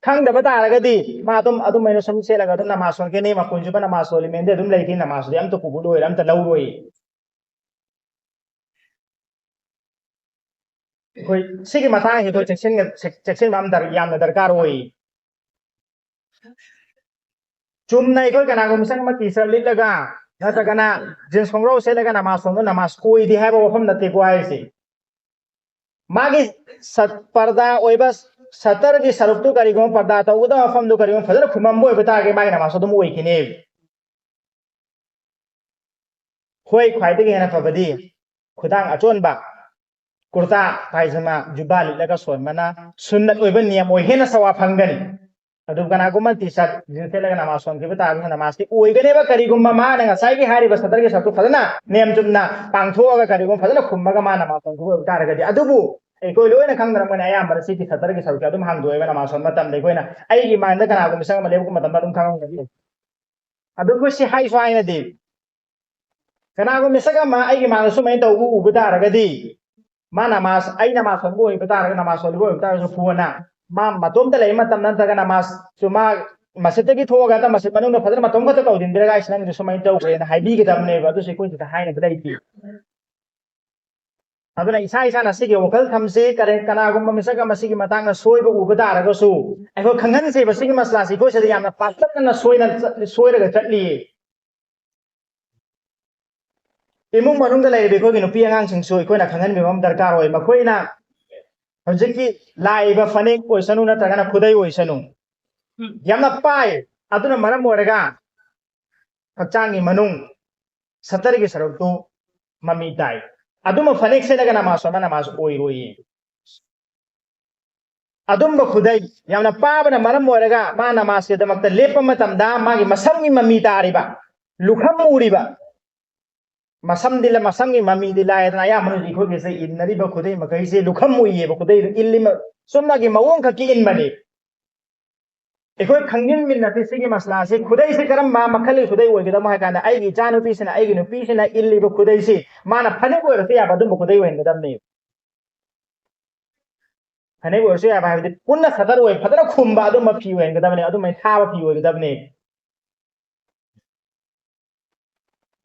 ꯈꯪꯗꯕ ꯇꯥꯔꯒꯗꯤ ꯃꯥ ꯑꯗꯨꯝ ꯑꯗꯨꯃꯥꯏꯅ ꯁꯨꯝ ꯁꯦꯠꯂꯒ ꯑꯗꯨꯝ ꯅꯃꯥꯖ ꯁꯣꯟꯒꯅꯤ, ꯃꯄꯨꯟꯁꯤꯕ ꯅꯃꯥꯖ ꯁꯣꯜꯂꯤꯃꯦꯟꯗꯤ ꯑꯗꯨꯝ ꯂꯩꯈꯤ, ꯅꯃꯥꯖꯇꯨꯗꯤ ꯑꯝꯇ ꯀꯨꯕꯨꯜ ꯑꯣꯏꯔ ꯑꯝꯇ ꯂꯧꯔꯣꯏ꯫ ꯑꯩꯈꯣꯏ ꯁꯤꯒꯤ ꯃꯇꯥꯡꯁꯤ ꯑꯩꯈꯣꯏ ꯆꯦꯛꯁꯤꯟꯒ-, ꯆꯦꯛ-, ꯆꯦꯛꯁꯤꯟꯕ ꯑꯃ ꯗꯔ-, ꯌꯥꯝꯅ ꯗꯔꯀꯥꯔ ꯑꯣꯏ꯫ ꯆꯨꯝꯅ ꯑꯩꯈꯣꯏ ꯀꯅꯥꯒꯨꯝꯕ ꯃꯤꯁꯛ ꯑꯃ ꯇꯤ ꯁꯥꯔꯠ ꯂꯤꯠꯂꯒ ꯅꯠꯇ꯭ꯔꯒꯅ ꯖꯤꯟꯁ ꯈꯣꯡꯒ꯭ꯔꯥꯎ ꯁꯦꯠꯂꯒ ꯅꯃꯥꯖ ꯁꯣꯟꯕ ꯅꯃꯥꯖ ꯁꯣꯏꯗꯦ ꯍꯥꯏꯕ ꯋꯥꯐꯝ ꯅꯠꯇꯦꯀꯣ ꯍꯥꯏꯔꯤꯁꯦ꯫ ꯃꯥꯒꯤ ꯁꯠ-, ꯄꯔꯗꯥ ꯑꯣꯏꯕ ꯁꯇꯔꯒꯤ ꯁꯔꯨꯛꯇꯨ ꯀꯔꯤꯒꯨꯝꯕ, ꯄꯔꯗꯥ ꯇꯧꯒꯗꯕ ꯃꯐꯝꯗꯨ ꯀꯔꯤꯒꯨꯝꯕ ꯐꯖꯅ ꯈꯨꯝꯃꯝꯕ ꯑꯣꯏꯕ ꯇꯥꯔꯒꯗꯤ ꯃꯥꯒꯤ ꯅꯃꯥꯖ ꯑꯗꯨꯝ ꯑꯣꯏꯈꯤꯅꯦꯕ꯫ ꯍꯣꯏ, ꯈ꯭ꯋꯥꯏꯗꯒꯤ ꯍꯦꯟꯅ ꯐꯕꯗꯤ ꯈꯨꯗꯥꯡ ꯑꯆꯣꯟꯕ, ꯀꯨꯔꯇꯥ, ꯄꯥꯏꯖꯃꯥ, ꯖꯨꯕꯥ ꯂꯤꯠꯂꯒ ꯁꯣꯟꯕꯅ ꯁꯨꯟꯅꯠ ꯑꯣꯏꯕ ꯅꯤꯌꯝ ꯑꯣꯏ, ꯍꯦꯟꯅ ꯁꯋꯥꯕ ꯐꯪꯒꯅꯤ꯫ ꯑꯗꯨ ꯀꯅꯥꯒꯨꯝꯕ ꯇꯤ ꯁꯥꯔꯠ, ꯖꯤꯟꯁ ꯁꯦꯠꯂꯒ ꯅꯃꯥꯖ ꯁꯣꯟꯈꯤꯕ ꯇꯥꯔꯒꯁꯨ ꯅꯃꯥꯖꯇꯤ ꯑꯣꯏꯒꯅꯦꯕ꯫ ꯀꯔꯤꯒꯨꯝꯕ ꯃꯥꯅ ꯉꯁꯥꯏꯒꯤ ꯍꯥꯏꯔꯤꯕ ꯁꯇꯔꯒꯤ ꯁꯔꯨꯛꯇꯨ ꯐꯖꯅ ꯅꯤꯌꯝ ꯆꯨꯝꯅ ꯄꯥꯡꯊꯣꯛꯑꯒ ꯀꯔꯤꯒꯨꯝꯕ ꯐꯖꯅ ꯈꯨꯝꯃꯒ ꯃꯥ ꯅꯃꯥꯖ ꯁꯣꯟꯈꯤꯕ ꯑꯣꯏꯕ ꯇꯥꯔꯒꯗꯤ꯫ ꯑꯗꯨꯕꯨ ꯑꯩꯈꯣꯏ ꯂꯣꯏꯅ ꯈꯪꯅꯔꯝꯒꯅꯤ, ꯑꯌꯥꯝꯕꯅ ꯁꯤꯒꯤ ꯁꯇꯔꯒꯤ ꯁꯔꯨꯛꯁꯦ ꯑꯗꯨꯝ ꯍꯥꯡꯗꯣꯛꯑꯦꯕ ꯅꯃꯥꯖ ꯁꯣꯟꯕ ꯃꯇꯝꯗ꯫ ꯑꯩꯈꯣꯏꯅ ꯑꯩꯒꯤ ꯏꯃꯥꯡꯗ ꯀꯅꯥꯒꯨꯝꯕ ꯃꯤꯁꯛ ꯑꯃ ꯂꯦꯞꯄꯛꯄ ꯃꯇꯝꯗ ꯑꯗꯨꯝ ꯈꯪꯉꯝꯒꯅꯤ꯫ ꯑꯗꯨ ꯑꯩꯈꯣꯏ ꯁꯤ ꯍꯥꯏꯁꯨ ꯍꯥꯏꯅꯗꯦ꯫ ꯀꯅꯥꯒꯨꯝꯕ ꯃꯤꯁꯛ ꯑꯃ ꯑꯩꯒꯤ ꯃꯥꯡꯗ ꯁꯨꯃꯥꯏꯅ ꯇꯧꯕ ꯎꯕ ꯇꯥꯔꯒꯗꯤ, ꯃꯥ ꯅꯃꯥꯖ, ꯑꯩ ꯅꯃꯥꯖ ꯁꯣꯟꯕ ꯑꯣꯏꯕ ꯇꯥꯔꯒ, ꯅꯃꯥꯖ ꯁꯣꯟꯕ ꯑꯣꯏꯕ ꯇꯥꯔꯒꯁꯨ, ꯐꯨꯑꯣꯅ ꯃꯥ ꯃꯇꯣꯝꯇ ꯂꯩꯕ ꯃꯇꯝ ꯅꯠꯇ꯭ꯔꯒ ꯅꯃꯥꯖꯁꯨ ꯃꯥ ꯃꯁꯖꯤꯠꯇꯒꯤ ꯊꯣꯛꯑꯒ ꯅꯠꯇ꯭ꯔ ꯃꯁꯖꯤꯠ ꯃꯅꯨꯡꯗ ꯐꯖꯅ ꯃꯇꯣꯝ ꯈꯛꯇ ꯀꯧꯁꯤꯟꯕꯤꯔꯒ, "ꯑꯩꯁ, ꯅꯪꯒꯤꯗꯨ ꯁꯨꯃꯥꯏꯅ ꯇꯧꯈ꯭ꯔꯦꯅ" ꯍꯥꯏꯕꯤꯒꯗꯕꯅꯦꯕ꯫ ꯑꯗꯨꯁꯨ ꯑꯩꯈꯣꯏ ꯁꯤꯗ ꯍꯥꯏꯅꯕ ꯂꯩꯇꯦ꯫ ꯑꯗꯨꯅ ꯏꯁꯥ ꯏꯁꯥꯅ ꯁꯤꯒꯤ ꯋꯥꯈꯜ ꯊꯝꯁꯤ꯫ ꯀꯔꯤ, ꯀꯅꯥꯒꯨꯝꯕ ꯃꯤꯁꯛ ꯑꯃ ꯁꯤꯒꯤ ꯃꯇꯥꯡꯗ ꯁꯣꯏꯕ ꯎꯕ ꯇꯥꯔꯒꯁꯨ, ꯑꯩꯈꯣꯏ ꯈꯪꯍꯟꯁꯦꯕ, ꯁꯤꯒꯤ ꯃꯁꯂꯥꯁꯤ ꯑꯩꯈꯣꯏ ꯁꯤꯗ ꯌꯥꯝꯅ ꯄꯥꯛꯇꯛꯅꯅ ꯁꯣꯏꯅ ꯆꯠ-, ꯁꯣꯏꯔꯒ ꯆꯠꯂꯤꯌꯦ꯫ ꯏꯃꯨꯡ ꯃꯅꯨꯡꯗ ꯂꯩꯔꯤꯕ ꯑꯩꯈꯣꯏꯒꯤ ꯅꯨꯄꯤ ꯑꯉꯥꯡꯁꯤꯡꯁꯨ ꯑꯩꯈꯣꯏꯅ ꯈꯪꯍꯟꯕꯤꯕ ꯑꯃ ꯗꯔꯀꯥꯔ ꯑꯣꯏ꯫ ꯃꯈꯣꯏꯅ ꯍꯧꯖꯤꯛꯀꯤ ꯂꯥꯛꯏꯕ ꯐꯅꯦꯛ ꯑꯣꯏꯁꯅꯨ ꯅꯠꯇ꯭ꯔꯒꯅ ꯈꯨꯗꯩ ꯑꯣꯏꯁꯅꯨ, ꯌꯥꯝꯅ ꯄꯥꯏ꯫ ꯑꯗꯨꯅ ꯃꯔꯝ ꯑꯣꯏꯔꯒ ꯍꯛꯆꯥꯡꯒꯤ ꯃꯅꯨꯡ ꯁꯇꯔꯒꯤ ꯁꯔꯨꯛꯇꯨ ꯃꯃꯤ ꯇꯥꯏ꯫ ꯑꯗꯨꯝꯕ ꯐꯅꯦꯛ ꯁꯦꯠꯂꯒ ꯅꯃꯥꯖ ꯁꯣꯟꯕ ꯅꯃꯥꯖ ꯑꯣꯏꯔꯣꯏꯌꯦ꯫ ꯑꯗꯨꯝꯕ ꯈꯨꯗꯩ ꯌꯥꯝꯅ ꯄꯥꯕꯅ ꯃꯔꯝ ꯑꯣꯏꯔꯒ ꯃꯥ ꯅꯃꯥꯖꯀꯤꯗꯃꯛꯇ ꯂꯦꯞꯄ ꯃꯇꯝꯗ ꯃꯥꯒꯤ ꯃꯁꯝꯒꯤ ꯃꯃꯤ ꯇꯥꯔꯤꯕ, ꯂꯨꯈꯝ ꯎꯔꯤꯕ, ꯃꯁꯝꯗꯤ ꯂ-, ꯃꯁꯝꯒꯤ ꯃꯃꯤꯗꯤ ꯂꯥꯏꯗꯅ ꯑꯌꯥꯝꯕꯅ ꯍꯧꯖꯤꯛ ꯑꯩꯈꯣꯏꯒꯤꯁꯦ ꯏꯟꯅꯔꯤꯕ ꯈꯨꯗꯩ ꯃꯈꯩꯁꯦ ꯂꯨꯈꯝ ꯎꯏꯌꯦꯕ, ꯈꯨꯗꯩꯗꯨ ꯏꯜꯂꯤ ꯃ-, ꯆꯨꯝꯅꯒꯤ ꯃꯑꯣꯡ ꯈꯛꯀꯤ ꯏꯟꯕꯅꯤ꯫ ꯑꯩꯈꯣꯏ ꯈꯪꯖꯤꯟꯃꯤꯟꯅꯁꯤ ꯁꯤꯒꯤ ꯃꯁꯂꯥꯁꯤ꯫ ꯈꯨꯗꯩꯁꯤ ꯀꯔꯝꯕ ꯃꯈꯜꯒꯤ ꯈꯨꯗꯩ ꯑꯣꯏꯒꯗꯕꯅꯣ ꯍꯥꯏ ꯀꯥꯟꯗ, ꯑꯩꯒꯤ ꯏꯆꯥꯅꯨꯄꯤꯁꯤꯅ, ꯑꯩꯒꯤ ꯅꯨꯄꯤꯁꯤꯅ ꯏꯜꯂꯤꯕ ꯈꯨꯗꯩꯁꯤ ꯃꯥꯅ ꯐꯅꯦꯛ ꯑꯣꯏꯔꯁꯨ ꯌꯥꯕ ꯑꯗꯨꯝꯕ ꯈꯨꯗꯩ ꯑꯣꯏꯍꯟꯒꯗꯕꯅꯤ꯫ ꯐꯅꯦꯛ ꯑꯣꯏꯔꯁꯨ ꯌꯥꯕ ꯍꯥꯏꯕꯗꯤ ꯄꯨꯟꯅ ꯁꯗꯔ ꯑꯣꯏ, ꯐꯖꯅ ꯈꯨꯝꯕ ꯑꯗꯨꯝꯕ ꯐꯤ ꯑꯣꯏꯍꯟꯒꯗꯕꯅꯤ, ꯑꯗꯨꯃꯥꯏꯅ ꯊꯥꯕ ꯐꯤ ꯑꯣꯏꯒꯗꯕꯅꯤ꯫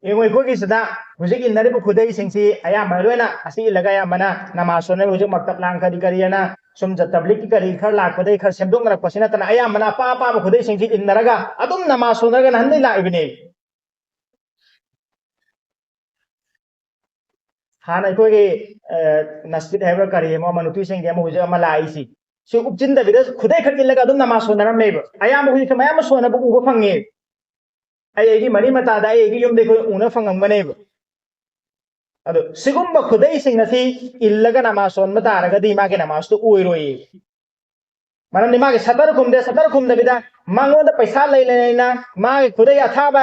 ꯌꯦꯡꯉꯣ, ꯑꯩꯈꯣꯏꯒꯤꯁꯤꯗ ꯍꯧꯖꯤꯛ ꯏꯟꯅꯔꯤꯕ ꯈꯨꯗꯩꯁꯤꯡꯁꯤ ꯑꯌꯥꯝꯕ ꯂꯣꯏꯅ ꯑꯁꯤ ꯏꯜꯂꯒ ꯑꯌꯥꯝꯕꯅ ꯅꯃꯥꯖ ꯁꯣꯟꯅꯔꯤ꯫ ꯍꯧꯖꯤꯛ ꯃꯛꯇꯕ ꯂꯥꯡ ꯀꯔꯤ ꯀꯔꯤ ꯑꯅ ꯁꯨꯝ ꯖ-, ꯇꯕ꯭ꯂꯤꯛꯀꯤ ꯀꯔꯤ ꯈꯔ ꯂꯥꯛꯄꯗꯒꯤ ꯈꯔ ꯁꯦꯝꯗꯣꯛꯅꯔꯛꯄꯁꯤ ꯅꯠꯇꯅ ꯑꯌꯥꯝꯕꯅ ꯑꯄꯥ ꯑꯄꯥꯕ ꯈꯨꯗꯩꯁꯤꯡꯁꯤ ꯏꯟꯅꯔꯒ ꯑꯗꯨꯝ ꯅꯃꯥꯖ ꯁꯣꯟꯅꯔꯒ ꯅꯍꯥꯟꯗꯩ ꯂꯥꯛꯏꯕꯅꯦ꯫ ꯍꯥꯟꯅ ꯑꯩꯈꯣꯏꯒꯤ, ꯑ, ꯅꯁꯖꯤꯗ ꯍꯥꯏꯕ꯭ꯔꯥ ꯀꯔꯤ ꯑꯃ, ꯑꯃ ꯅꯨꯄꯤꯁꯤꯡꯒꯤ ꯑꯃ ꯍꯧꯖꯤꯛ ꯑꯃ ꯂꯥꯛꯏꯁꯤ, ꯁꯤ ꯎꯞꯆꯤꯟꯗꯕꯤꯗ ꯈꯨꯗꯩ ꯈꯛ ꯏꯜꯂꯒ ꯑꯗꯨꯝ ꯅꯃꯥꯖ ꯁꯣꯟꯅꯔꯝꯃꯦꯕ꯫ ꯑꯌꯥꯝꯕ ꯍꯧꯖꯤꯛꯁꯨ ꯃꯌꯥꯝ ꯑꯃ ꯁꯣꯟꯅꯕ ꯎꯕ ꯐꯪꯉꯦ꯫ ꯑꯩ ꯑꯩꯒꯤ ꯃꯔꯤ ꯃꯇꯥꯗ ꯑꯩ ꯑꯩꯒꯤ ꯌꯨꯝꯗ ꯑꯩꯈꯣꯏ ꯎꯅ ꯐꯪꯉꯝꯒꯅꯦꯕ꯫ ꯑꯗꯣ ꯁꯤꯒꯨꯝꯕ ꯈꯨꯗꯩꯁꯤꯡ ꯑꯁꯤ ꯏꯜꯂꯒ ꯅꯃꯥꯖ ꯁꯣꯟꯕ ꯇꯥꯔꯒꯗꯤ ꯃꯥꯒꯤ ꯅꯃꯥꯖꯇꯨ ꯑꯣꯏꯔꯣꯏꯌꯦ꯫ ꯃꯔꯝꯗꯤ ꯃꯥꯒꯤ ꯁꯇꯔ ꯈꯨꯝꯗꯦ, ꯁꯇꯔ ꯈꯨꯝꯗꯕꯤꯗ ꯃꯉꯣꯟꯗ ꯄꯩꯁꯥ ꯂꯩꯅ ꯂꯩꯅ, ꯃꯥꯒꯤ ꯈꯨꯗꯩ ꯑꯊꯥꯕ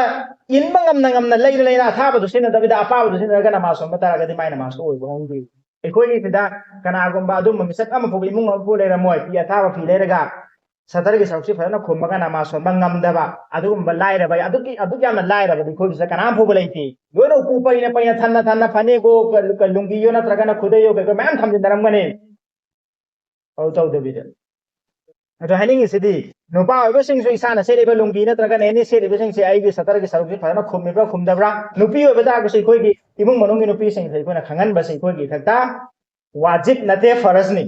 ꯏꯟꯕ ꯉꯝꯅ ꯉꯝꯅ ꯂꯩꯅ ꯂꯩꯅ ꯑꯊꯥꯕꯗꯨ ꯁꯤꯖꯤꯟꯅꯗꯕꯤꯗ ꯑꯄꯥꯕꯗꯨ ꯁꯤꯖꯤꯟꯅꯔꯒ ꯅꯃꯥꯖ ꯁꯣꯟꯕ ꯇꯥꯔꯒꯗꯤ ꯃꯥꯒꯤ ꯅꯃꯥꯖꯇꯨ ꯑꯣꯏꯕ ꯉꯝꯗꯦ꯫ ꯑꯩꯈꯣꯏꯒꯤꯁꯤꯗ ꯀꯅꯥꯒꯨꯝꯕ ꯑꯗꯨꯝꯕ ꯃꯤꯁꯛ ꯑꯃꯐꯥꯎ ꯏꯃꯨꯡ ꯑꯃꯐꯥꯎ ꯂꯩꯔꯝꯃꯣꯏ, ꯐꯤ ꯑꯊꯥꯕ ꯐꯤ ꯂꯩꯔꯒ ꯁꯇꯔꯒꯤ ꯁꯔꯨꯛꯁꯤ ꯐꯖꯅ ꯈꯨꯝꯃꯒ ꯅꯃꯥꯖ ꯁꯣꯟꯕ ꯉꯝꯗꯕ ꯑꯗꯨꯒꯨꯝꯕ ꯂꯥꯏꯔꯕ, ꯑꯗꯨꯛꯀꯤ, ꯑꯗꯨꯛ ꯌꯥꯝꯅ ꯂꯥꯏꯔꯕꯗꯤ ꯑꯩꯈꯣꯏꯒꯤꯁꯤꯗ ꯀꯅꯥꯝ ꯐꯥꯎꯕ ꯂꯩꯇꯦ꯫ ꯂꯣꯏꯅ ꯎꯄꯨ ꯄꯩꯅ ꯄꯩꯅ, ꯊꯟꯅ ꯊꯟꯅ ꯐꯅꯦꯛꯑꯣ, ꯀ-, ꯀ-, ꯂꯨꯡꯒꯤꯌꯣ ꯅꯠꯇ꯭ꯔꯒꯅ ꯈꯨꯗꯩꯌꯣ ꯀꯩꯀꯩ ꯃꯌꯥꯝ ꯊꯝꯖꯤꯟꯅꯔꯝꯒꯅꯤ꯫ ꯑꯗꯨ ꯇꯧꯗꯕꯤꯗ ꯑꯗꯣ ꯍꯥꯏꯅꯤꯡꯉꯤꯁꯤꯗꯤ, ꯅꯨꯄꯥ ꯑꯣꯏꯕꯁꯤꯡꯁꯨ ꯏꯁꯥꯅ ꯁꯦꯠꯂꯤꯕ ꯂꯨꯡꯒꯤ ꯅꯠꯇ꯭ꯔꯒꯅ ꯑꯦꯅꯤ ꯁꯦꯠꯂꯤꯕꯁꯤꯡꯁꯦ ꯑꯩꯒꯤ ꯁꯇꯔꯒꯤ ꯁꯔꯨꯛꯁꯤ ꯐꯖꯅ ꯈꯨꯝꯃꯤꯕ꯭ꯔꯥ ꯈꯨꯝꯗꯕ꯭ꯔꯥ, ꯅꯨꯄꯤ ꯑꯣꯏꯕ ꯇꯥꯔꯒꯁꯨ ꯑꯩꯈꯣꯏꯒꯤ ꯏꯃꯨꯡ ꯃꯅꯨꯡꯒꯤ ꯅꯨꯄꯤꯁꯤꯡꯁꯦ ꯑꯩꯈꯣꯏꯅ ꯈꯪꯍꯟꯕꯁꯦ ꯑꯩꯈꯣꯏꯒꯤ ꯏꯊꯛꯇ ꯋꯥꯖꯤꯕ ꯅꯠꯇꯦ, ꯐꯔꯖꯅꯤ꯫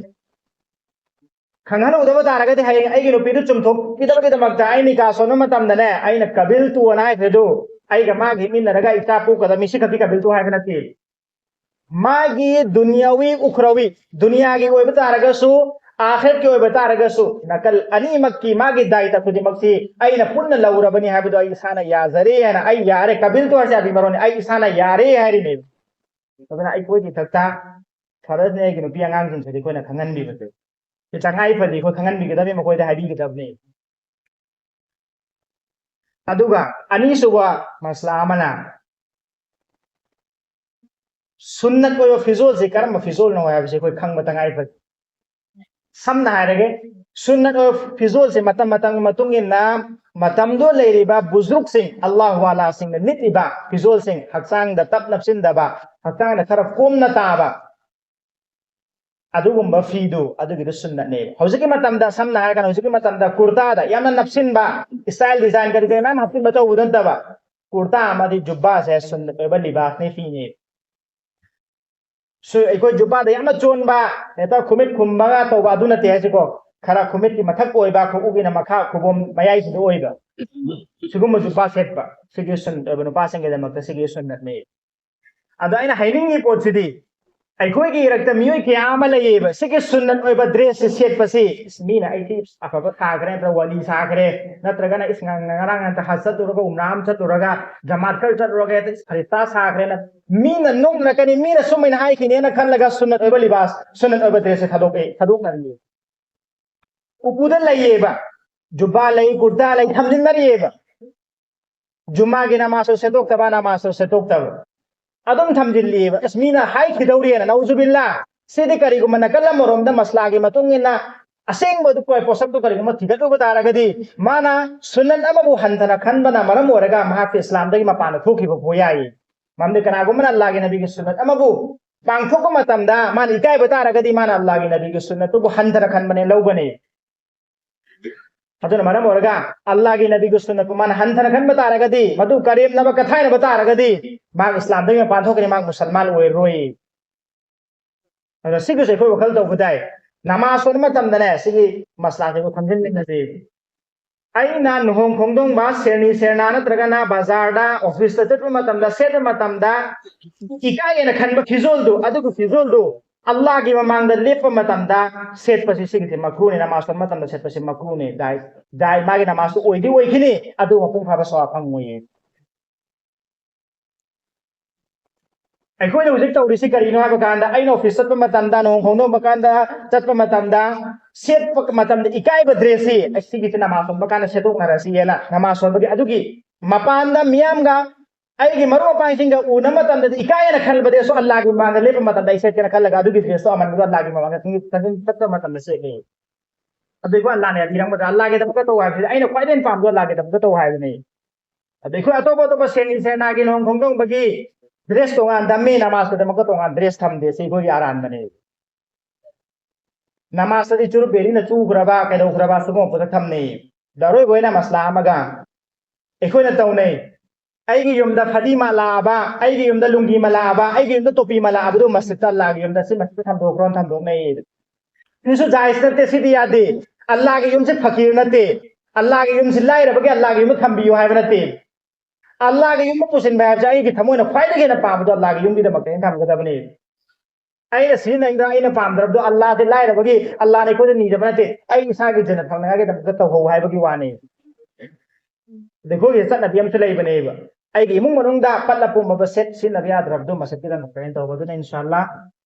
ꯈꯪꯍꯜꯍꯧꯗꯕ ꯇꯥꯔꯒꯗꯤ ꯍꯌꯦꯡ ꯑꯩꯒꯤ ꯅꯨꯄꯤꯗꯨ ꯆꯨꯝꯊꯣꯛꯄꯤꯗꯕꯒꯤꯗꯃꯛꯇ ꯑꯩ ꯅꯤꯀꯥ ꯁꯣꯟꯕ ꯃꯇꯝꯗꯅꯦ, ꯑꯩꯅ ꯀꯕꯤꯜ ꯇꯨ ꯑꯅ ꯍꯥꯏꯈ꯭ꯔꯦ ꯑꯗꯨ, ꯑꯩꯒ ꯃꯥꯒ ꯍꯤꯞꯃꯤꯟꯅꯔꯒ ꯏꯆꯥ ꯄꯣꯛꯀꯗꯕ ꯃꯤꯁꯤ ꯈꯛꯀꯤ ꯀꯕꯤꯜ ꯇꯨ ꯍꯥꯏꯕ ꯅꯠꯇꯦ꯫ ꯃꯥꯒꯤ ꯗꯨꯅꯤꯌꯥꯋꯤ ꯎꯈ꯭ꯔꯧꯏ, ꯗꯨꯅꯤꯌꯥꯒꯤ ꯑꯣꯏꯕ ꯇꯥꯔꯒꯁꯨ, ꯑꯥꯈꯤꯔꯠꯀꯤ ꯑꯣꯏꯕ ꯇꯥꯔꯒꯁꯨ, ꯅꯥꯀꯜ ꯑꯅꯤꯃꯛꯀꯤ ꯃꯥꯒꯤ ꯗꯥꯏꯇ ꯈꯨꯗꯤꯡꯃꯛꯁꯤ ꯑꯩꯅ ꯄꯨꯟꯅ ꯂꯧꯔꯕꯅꯤ ꯍꯥꯏꯕꯗꯣ ꯑꯩ ꯏꯁꯥꯅ ꯌꯥꯖꯔꯦ ꯍꯥꯏꯅ, ꯑꯩ ꯌꯥꯔꯦ, ꯀꯕꯤꯜ ꯇꯨ ꯍꯥꯏꯁꯦ ꯑꯗꯨꯒꯤ ꯃꯔꯣꯟꯅꯤ, ꯑꯩ ꯏꯁꯥꯅ ꯌꯥꯔꯦ ꯍꯥꯏꯔꯤꯅꯦꯕ꯫ ꯑꯗꯨꯅ ꯑꯩꯈꯣꯏꯒꯤ ꯏꯊꯛꯇ ꯐꯔꯖꯅꯦ ꯑꯩꯒꯤ ꯅꯨꯄꯤ ꯑꯉꯥꯡꯁꯤꯡꯁꯤꯗꯤ ꯑꯩꯈꯣꯏꯅ ꯈꯪꯍꯟꯕꯤꯕꯁꯦ꯫ ꯁꯤ ꯇꯉꯥꯏ ꯐꯗꯦ ꯑꯩꯈꯣꯏ ꯈꯪꯍꯟꯕꯤꯒꯗꯕꯅꯤ, ꯃꯈꯣꯏꯗ ꯍꯥꯏꯕꯤꯒꯗꯕꯅꯤ꯫ ꯑꯗꯨꯒ ꯑꯅꯤꯁꯨꯕ ꯃꯁꯂꯥ ꯑꯃꯅ, ꯁꯨꯟꯅꯠ ꯑꯣꯏꯕ ꯐꯤꯖꯣꯜꯁꯦ ꯀꯔꯝꯕ ꯐꯤꯖꯣꯜꯅꯣ ꯍꯥꯏꯕꯁꯦ ꯑꯩꯈꯣꯏ ꯈꯪꯕ ꯇꯉꯥꯏ ꯐꯗꯦ꯫ ꯁꯝꯅ ꯍꯥꯏꯔꯒꯦ, ꯁꯨꯟꯅꯠ ꯑꯣꯏꯕ ꯐꯤꯖꯣꯜꯁꯦ ꯃꯇꯝ ꯃꯇꯝꯒꯤ ꯃꯇꯨꯡ ꯏꯟꯅ ꯃꯇꯝꯗꯣ ꯂꯩꯔꯤꯕ ꯕꯨꯖꯨꯔꯨꯛꯁꯤꯡ, ꯑꯜꯂꯥꯍꯨ ꯋꯥꯂꯥꯁꯤꯡꯅ ꯂꯤꯠꯂꯤꯕ ꯐꯤꯖꯣꯜꯁꯤꯡ, ꯍꯛꯆꯥꯡꯗ ꯇꯞ ꯅꯞꯁꯤꯟꯗꯕ, ꯍꯛꯆꯥꯡꯗ ꯈꯔ ꯀꯣꯝꯅ ꯇꯥꯕ, ꯑꯗꯨꯒꯨꯝꯕ ꯐꯤꯗꯨ, ꯑꯗꯨꯒꯤꯗꯨ ꯁꯨꯟꯅꯠꯅꯦꯕ꯫ ꯍꯧꯖꯤꯛꯀꯤ ꯃꯇꯝꯗ, ꯁꯝꯅ ꯍꯥꯏꯔꯀꯥꯟꯗ, ꯍꯧꯖꯤꯛꯀꯤ ꯃꯇꯝꯗ ꯀꯨꯔꯇꯥꯗ ꯌꯥꯝꯅ ꯅꯞꯁꯤꯟꯕ, ꯏꯁꯇꯥꯏꯜ ꯗꯤꯖꯥꯏꯟ ꯀꯔꯤ ꯀꯔꯤ ꯃꯌꯥꯝ ꯍꯥꯞꯆꯤꯟꯕ ꯇꯧꯕꯗꯨ ꯅꯠꯇꯕ, ꯀꯨꯔꯇꯥ ꯑꯃꯗꯤ ꯖꯨꯕꯥꯁꯦ ꯁꯨꯟꯅꯠ ꯑꯣꯏꯕ ꯂꯤꯕꯥꯁꯅꯤ, ꯐꯤꯅꯦ꯫ ꯁꯨ-, ꯑꯩꯈꯣꯏ ꯖꯨꯕꯥꯗ ꯌꯥꯝꯅ ꯆꯣꯟꯕ, ꯍꯦꯛꯇ ꯈꯨꯃꯤꯠ ꯈꯨꯝꯕꯒ ꯇꯧꯕ ꯑꯗꯨ ꯅꯠꯇꯦ ꯍꯥꯏꯁꯤꯀꯣ꯫ ꯈꯔ ꯈꯨꯃꯤꯠꯀꯤ ꯃꯊꯛ ꯑꯣꯏꯕ, ꯈꯨꯎꯒꯤꯅ ꯃꯈꯥ, ꯈꯨꯕꯣꯝ ꯃꯌꯥꯏꯁꯤꯗ ꯑꯣꯏꯕ, ꯁꯤꯒꯨꯝꯕ ꯖꯨꯕꯥ ꯁꯦꯠꯄ, ꯁꯤꯒꯤ ꯁꯨꯟꯅꯠ ꯑꯣꯏꯕ, ꯅꯨꯄꯥꯁꯤꯡꯒꯤꯗꯃꯛꯇ ꯁꯤꯒꯤ ꯁꯨꯟꯅꯠꯅꯤ꯫ ꯑꯗꯣ ꯑꯩꯅ ꯍꯥꯏꯅꯤꯡꯉꯤ ꯄꯣꯠꯁꯤꯗꯤ, ꯑꯩꯈꯣꯏꯒꯤ ꯏꯔꯛꯇ ꯃꯤꯑꯣꯏ ꯀꯌꯥ ꯑꯃ ꯂꯩꯌꯦꯕ, ꯁꯤꯒꯤ ꯁꯨꯟꯅꯠ ꯑꯣꯏꯕ ꯗ꯭ꯔꯦꯁꯁꯦ ꯁꯦꯠꯄꯁꯤ, ꯏꯁ, ꯃꯤꯅ ꯑꯩꯗꯤ ꯑꯐꯕ ꯁꯥꯈ꯭ꯔꯦ ꯅꯠꯇ꯭ꯔꯒ ꯋꯥꯂꯤ ꯁꯥꯈ꯭ꯔꯦ, ꯅꯠꯇ꯭ꯔꯒꯅ ꯏꯁ, ꯉ-, ꯉꯔꯥꯡ ꯅꯠꯇ ꯍꯖ ꯆꯠꯂꯨꯔꯒ, ꯎꯝꯔꯥ ꯑꯃ ꯆꯠꯂꯨꯔꯒ, ꯖꯃꯥꯠ ꯈꯔ ꯆꯠꯂꯨꯔꯒ ꯍꯦꯛꯇ ꯏꯁ, ꯐꯔꯤꯁꯇꯥ ꯁꯥꯈ꯭ꯔꯦꯅ ꯃꯤꯅ ꯅꯣꯛꯅꯔꯛꯀꯅꯤ, ꯃꯤꯅ ꯁꯨꯝꯃꯥꯏꯅ ꯍꯥꯏꯈꯤꯅꯦꯅ ꯈꯜꯂꯒ ꯁꯨꯟꯅꯠ ꯑꯣꯏꯕ ꯂꯤꯕꯥꯁ, ꯁꯨꯟꯅꯠ ꯑꯣꯏꯕ ꯗ꯭ꯔꯦꯁꯁꯦ ꯊꯥꯗꯣꯛꯑꯦ, ꯊꯥꯗꯣꯛꯅꯔꯤꯌꯦ꯫ ꯎꯄꯨꯗ ꯂꯩꯌꯦꯕ, ꯖꯨꯕꯥ ꯂꯩ, ꯀꯨꯔꯇꯥ ꯂꯩ, ꯊꯝꯖꯤꯟꯅꯔꯤꯑꯕ꯫ ꯖꯨꯃꯥꯒꯤ ꯅꯃꯥꯖꯁꯨ ꯁꯦꯠꯇꯣꯛꯇꯕ, ꯅꯃꯥꯖꯁꯨ ꯁꯦꯠꯇꯣꯛꯇꯕ, ꯑꯗꯨꯝ ꯊꯝꯖꯤꯜꯂꯤꯑꯕ꯫ ꯑꯁ, ꯃꯤꯅ ꯍꯥꯏꯈꯤꯗꯧꯔꯤꯑꯅ, ꯅꯧꯖꯨꯕꯤꯜꯂꯥ꯫ ꯁꯤꯗꯤ ꯀꯔꯤꯒꯨꯝꯕ ꯅꯥꯀꯜ ꯑꯃꯔꯣꯝꯗ ꯃꯁꯂꯥꯒꯤ ꯃꯇꯨꯡ ꯏꯟꯅ ꯑꯁꯦꯡꯕ ꯑꯗꯨ ꯄꯣ-, ꯄꯣꯠꯁꯛꯇꯨ ꯀꯔꯤꯒꯨꯝꯕ ꯊꯤꯒꯠꯂꯨꯕ ꯇꯥꯔꯒꯗꯤ, ꯃꯥꯅ ꯁꯨꯟꯅꯠ ꯑꯃꯕꯨ ꯍꯟꯊꯅ ꯈꯟꯕꯅ ꯃꯔꯝ ꯑꯣꯏꯔꯒ ꯃꯍꯥꯛꯁꯦ ꯏꯁꯂꯥꯝꯗꯒꯤ ꯃꯄꯥꯟꯗ ꯊꯣꯛꯈꯤꯕ ꯐꯥꯎ ꯌꯥꯏꯌꯦ꯫ ꯃꯔꯝꯗꯤ ꯀꯅꯥꯒꯨꯝꯕꯅ ꯑꯜꯂꯥꯒꯤ ꯅꯕꯤꯒꯤ ꯁꯨꯟꯅꯠ ꯑꯃꯕꯨ ꯄꯥꯡꯊꯣꯛꯄ ꯃꯇꯝꯗ ꯃꯥꯅ ꯏꯀꯥꯏꯕ ꯇꯥꯔꯒꯗꯤ ꯃꯥꯅ ꯑꯜꯂꯥꯒꯤ ꯅꯕꯤꯒꯤ ꯁꯨꯟꯅꯠꯇꯨꯕꯨ ꯍꯟꯊꯅ ꯈꯟꯕꯅꯦ, ꯂꯧꯕꯅꯦ꯫ ꯑꯗꯨꯅ ꯃꯔꯝ ꯑꯣꯏꯔꯒ ꯑꯜꯂꯥꯒꯤ ꯅꯕꯤꯒꯤ ꯁꯨꯟꯅꯠꯄꯨ ꯃꯥꯅ ꯍꯟꯊꯅ ꯈꯟꯕ ꯇꯥꯔꯒꯗꯤ, ꯃꯗꯨ ꯀꯔꯦꯝꯅꯕ ꯀꯊꯥꯏꯅꯕ ꯇꯥꯔꯒꯗꯤ, ꯃꯍꯥꯛ ꯏꯁꯂꯥꯝꯗꯒꯤ ꯃꯄꯥꯟ ꯊꯣꯛꯀꯅꯤ, ꯃꯍꯥꯛ ꯃꯨꯁꯜꯃꯥꯟ ꯑꯣꯏꯔꯣꯏ꯫ ꯑꯗꯣ ꯁꯤꯒꯤꯁꯨ ꯑꯩꯈꯣꯏ ꯋꯥꯈꯜ ꯇꯧꯕ ꯇꯥꯏ꯫ ꯅꯃꯥꯖ ꯁꯣꯟꯕ ꯃꯇꯝꯗꯅꯦ, ꯁꯤꯒꯤ ꯃꯁꯂꯥꯁꯦ ꯑꯩꯈꯣꯏ ꯈꯪꯖꯤꯟꯃꯤꯟꯅꯁꯤ꯫ ꯑꯩꯅ ꯂꯨꯍꯣꯡ ꯈꯣꯡꯗꯣꯡꯕ, ꯁꯦꯔꯅꯤ ꯁꯦꯔꯅꯥ ꯅꯠꯇ꯭ꯔꯒꯅ ꯕꯖꯥꯔꯗ, ꯑꯣꯐꯤꯁꯇ ꯆꯠꯄ ꯃꯇꯝꯗ, ꯁꯦꯠꯄ ꯃꯇꯝꯗ ꯏꯀꯥꯏ ꯍꯥꯏꯅ ꯈꯟꯕ ꯐꯤꯖꯣꯜꯗꯨ, ꯑꯗꯨꯒꯤ ꯐꯤꯖꯣꯜꯗꯨ ꯑꯜꯂꯥꯒꯤ ꯃꯃꯥꯡꯗ ꯂꯦꯞꯄ ꯃꯇꯝꯗ ꯁꯦꯠꯄꯁꯤ, ꯁꯤꯒꯤꯗꯤ ꯃꯀ꯭ꯔꯨꯅꯤ꯫ ꯅꯃꯥꯖ ꯁꯣꯟꯕ ꯃꯇꯝꯗ ꯁꯦꯠꯄꯁꯤ ꯃꯀ꯭ꯔꯨꯅꯤ꯫ ꯖꯥꯏ-, ꯖꯥꯏ-, ꯃꯥꯒꯤ ꯅꯃꯥꯖꯇꯨ ꯑꯣꯏꯗꯤ ꯑꯣꯏꯈꯤꯅꯤ, ꯑꯗꯨ ꯃꯄꯨꯡ ꯐꯥꯕ ꯁꯋꯥꯕ ꯐꯪꯉꯣꯏꯌꯦ꯫ ꯑꯩꯈꯣꯏꯅ ꯍꯧꯖꯤꯛ ꯇꯧꯔꯤꯁꯤ ꯀꯔꯤꯅꯣ ꯍꯥꯏꯕ ꯀꯥꯟꯗ, ꯑꯩꯅ ꯑꯣꯐꯤꯁ ꯆꯠꯄ ꯃꯇꯝꯗ, ꯂꯨꯍꯣꯡ ꯈꯣꯡꯗꯣꯡꯕ ꯀꯥꯟꯗ ꯆꯠꯄ ꯃꯇꯝꯗ, ꯁꯦꯠꯄ ꯃꯇꯝꯗ ꯏꯀꯥꯏꯕ ꯗ꯭ꯔꯦꯁꯁꯤ, ꯑꯩ ꯁꯤꯒꯤꯁꯤ ꯅꯃꯥꯖ ꯁꯣꯟꯕ ꯀꯥꯟꯗ ꯁꯦꯠꯇꯣꯛꯅꯔꯁꯤ ꯍꯥꯏꯅ, ꯅꯃꯥꯖ ꯁꯣꯟꯕꯒꯤ ꯑꯗꯨꯒꯤ ꯃꯄꯥꯟꯗ ꯃꯤꯌꯥꯝꯒ ꯑꯩꯒꯤ ꯃꯔꯨꯞ ꯃꯄꯥꯡꯁꯤꯡꯒ ꯎꯅꯕ ꯃꯇꯝꯗꯗꯤ ꯏꯀꯥꯏ ꯍꯥꯏꯅ ꯈꯟꯕꯗꯤ, ꯑꯩꯁꯨ ꯑꯜꯂꯥꯒꯤ ꯃꯃꯥꯡꯗ ꯂꯦꯞꯄ ꯃꯇꯝꯗ ꯑꯩ ꯁꯦꯠꯀꯦꯅ ꯈꯜꯂꯒ, ꯑꯗꯨꯒꯤ ꯗ꯭ꯔꯦꯁꯇꯣ ꯑꯃꯟꯕꯗꯣ ꯑꯜꯂꯥꯒꯤ ꯃꯃꯥꯡꯗ ꯆꯠꯄ ꯃꯇꯝꯗ ꯁꯦꯠꯂꯤ꯫ ꯑꯗꯨ ꯑꯩꯈꯣꯏ ꯑꯜꯂꯥꯅ ꯌꯥꯕꯤꯔꯝꯒꯗ꯭ꯔꯥ? ꯑꯜꯂꯥꯒꯤꯗꯃꯛꯇ ꯇꯧ ꯍꯥꯏꯕꯁꯤꯗꯤ ꯑꯩꯅ ꯈ꯭ꯋꯥꯏꯗꯒꯤ ꯍꯦꯟꯅ ꯄꯥꯝꯕꯗꯣ ꯑꯜꯂꯥꯒꯤꯗꯃꯛꯇ ꯇꯧ ꯍꯥꯏꯕꯅꯤ꯫ ꯑꯗ ꯑꯩꯈꯣꯏ ꯑꯇꯣꯞ ꯑꯇꯣꯞꯄ ꯁꯦꯟꯒꯤ ꯁꯦꯅꯥꯒꯤ ꯂꯨꯍꯣꯡ ꯈꯣꯡꯗꯣꯡꯕꯒꯤ ꯗ꯭ꯔꯦꯁ ꯇꯣꯉꯥꯟ ꯊꯝꯃꯤ, ꯅꯃꯥꯖꯀꯤꯗꯃꯛꯇ ꯇꯣꯉꯥꯟ ꯗ꯭ꯔꯦꯁ ꯊꯝꯗꯦ, ꯁꯤ ꯑꯩꯈꯣꯏꯒꯤ ꯑꯔꯥꯟꯕꯅꯦ꯫ ꯅꯃꯥꯖꯇꯗꯤ ꯆꯨꯔꯨꯞ ꯕꯦꯔꯤꯅ ꯆꯨꯈ꯭ꯔꯕ, ꯀꯩꯗꯧꯈ꯭ꯔꯕ, ꯁꯤꯒꯨꯝꯕ ꯄꯣꯠꯇ ꯊꯝꯅꯩ꯫ ꯑꯗ ꯑꯔꯣꯏꯕ ꯑꯣꯏꯅ ꯃꯁꯂꯥ ꯑꯃꯒ ꯑꯩꯈꯣꯏꯅ ꯇꯧꯅꯩ꯫ ꯑꯩꯒꯤ ꯌꯨꯝꯗ ꯐꯗꯤ ꯃꯥ ꯂꯥꯛꯑꯕ, ꯑꯩꯒꯤ ꯌꯨꯝꯗ ꯂꯨꯡꯒꯤ ꯃꯥ ꯂꯥꯛꯑꯕ, ꯑꯩꯒꯤ ꯌꯨꯝꯗ ꯇꯣꯄꯤ ꯃꯥ ꯂꯥꯛꯑꯕꯗꯨ ꯃꯁꯖꯤꯗꯇ ꯑꯜꯂꯥꯒꯤ ꯌꯨꯝꯗ ꯁꯤ ꯃꯁꯖꯤꯗꯇ ꯊꯝꯗꯣꯛꯈ꯭ꯔꯣꯅ ꯊꯝꯗꯣꯛꯅꯩ꯫ ꯁꯤꯁꯨ ꯖꯥꯏꯖ ꯅꯠꯇꯦ, ꯁꯤꯗꯤ ꯌꯥꯗꯦ꯫ ꯑꯜꯂꯥꯒꯤ ꯌꯨꯝꯁꯤ ꯐꯀꯤꯔ ꯅꯠꯇꯦ꯫ ꯑꯜꯂꯥꯒꯤ ꯌꯨꯝꯁꯤ ꯂꯥꯏꯔꯕꯒꯤ ꯑꯜꯂꯥꯒꯤ ꯌꯨꯝꯗ ꯊꯝꯕꯤꯌꯨ ꯍꯥꯏꯕ ꯅꯠꯇꯦ꯫ ꯑꯜꯂꯥꯒꯤ ꯌꯨꯝ ꯑꯃ ꯄꯨꯁꯤꯟꯕ ꯍꯥꯏꯕꯁꯦ ꯑꯩꯒꯤ ꯊꯃꯣꯏꯅ ꯈ꯭ꯋꯥꯏꯗꯒꯤ ꯍꯦꯟꯅ ꯄꯥꯝꯕꯗꯣ ꯑꯜꯂꯥꯒꯤ ꯌꯨꯝꯒꯤꯗꯃꯛꯇ ꯑꯩꯅ ꯊꯝꯒꯗꯕꯅꯤ꯫ ꯑꯩꯅ ꯁꯤꯖꯤꯟꯅꯅꯤꯡꯗꯕ, ꯑꯩꯅ ꯄꯥꯝꯗ꯭ꯔꯕꯗꯣ ꯑꯜꯂꯥꯗꯤ ꯂꯥꯏꯔꯕꯒꯤ, ꯑꯜꯂꯥꯅ ꯑꯩꯈꯣꯏꯗ ꯅꯤꯗꯕ ꯅꯠꯇꯦ, ꯑꯩ ꯏꯁꯥꯒꯤ ꯖꯟꯅꯠ ꯐꯪꯅꯉꯥꯏꯒꯤꯗꯃꯛꯇ ꯇꯧꯍꯧ ꯍꯥꯏꯕꯒꯤ ꯋꯥꯅꯤ꯫ ꯑꯗ ꯑꯩꯈꯣꯏꯒꯤ ꯆꯠꯅꯕꯤ ꯑꯃꯁꯨ ꯂꯩꯕꯅꯦꯕ, ꯑꯩꯒꯤ ꯏꯃꯨꯡ ꯃꯅꯨꯡꯗ ꯄꯠꯂ ꯄꯨꯝꯃꯕ ꯁꯦꯠ ꯁꯤꯖꯤꯟꯅꯕ ꯌꯥꯗ꯭ꯔꯕꯗꯣ ꯃꯁꯖꯤꯗꯇ ꯀꯩꯅꯣ ꯇꯧꯕ꯫ ꯑꯗꯨꯅ ꯏꯟꯁꯥꯜꯂꯥ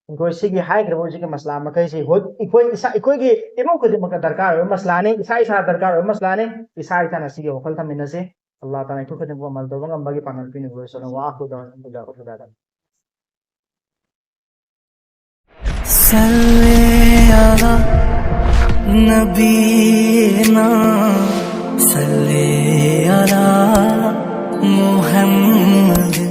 ꯑꯩꯈꯣꯏ ꯁꯤꯒꯤ ꯍꯥꯏꯈ꯭ꯔꯤꯕ ꯍꯧꯖꯤꯛꯀꯤ ꯃꯁꯂꯥ ꯃꯈꯩꯁꯤ ꯍꯣꯏ ꯑꯩꯈꯣꯏ ꯏꯁꯥ, ꯑꯩꯈꯣꯏꯒꯤ ꯏꯃꯨꯡ ꯈꯨꯗꯤꯡꯃꯛꯇ ꯗꯔꯀꯥꯔ ꯑꯣꯏꯕ ꯃꯁꯂꯥꯅꯤ, ꯏꯁꯥ ꯏꯁꯥ ꯗꯔꯀꯥꯔ ꯑꯣꯏꯕ ꯃꯁꯂꯥꯅꯤ꯫ ꯏꯁꯥ ꯏꯁꯥꯅ ꯁꯤꯒꯤ ꯋꯥꯈꯜ ꯊꯝꯃꯤꯟꯅꯁꯤ꯫ ꯑꯜꯂꯥ ꯇꯥꯂꯥ ꯑꯩꯈꯣꯏ ꯈꯨꯗꯤꯡꯃꯛ ꯑꯃꯜ ꯇꯧꯕ ꯉꯝꯕꯒꯤ ꯄꯥꯡꯒꯜ ꯄꯤꯅꯕ ꯑꯣꯏꯔꯁꯅꯨ꯫ ꯋꯥ ꯑꯈꯨꯔ ꯗꯥꯋꯥꯅ ꯑꯜꯍꯝꯗꯨꯂꯤꯜꯂꯥꯍꯤ ꯔꯕꯤꯜ ꯑꯥꯂꯃꯤꯟ꯫ صل على نبينا، صل على محمد۔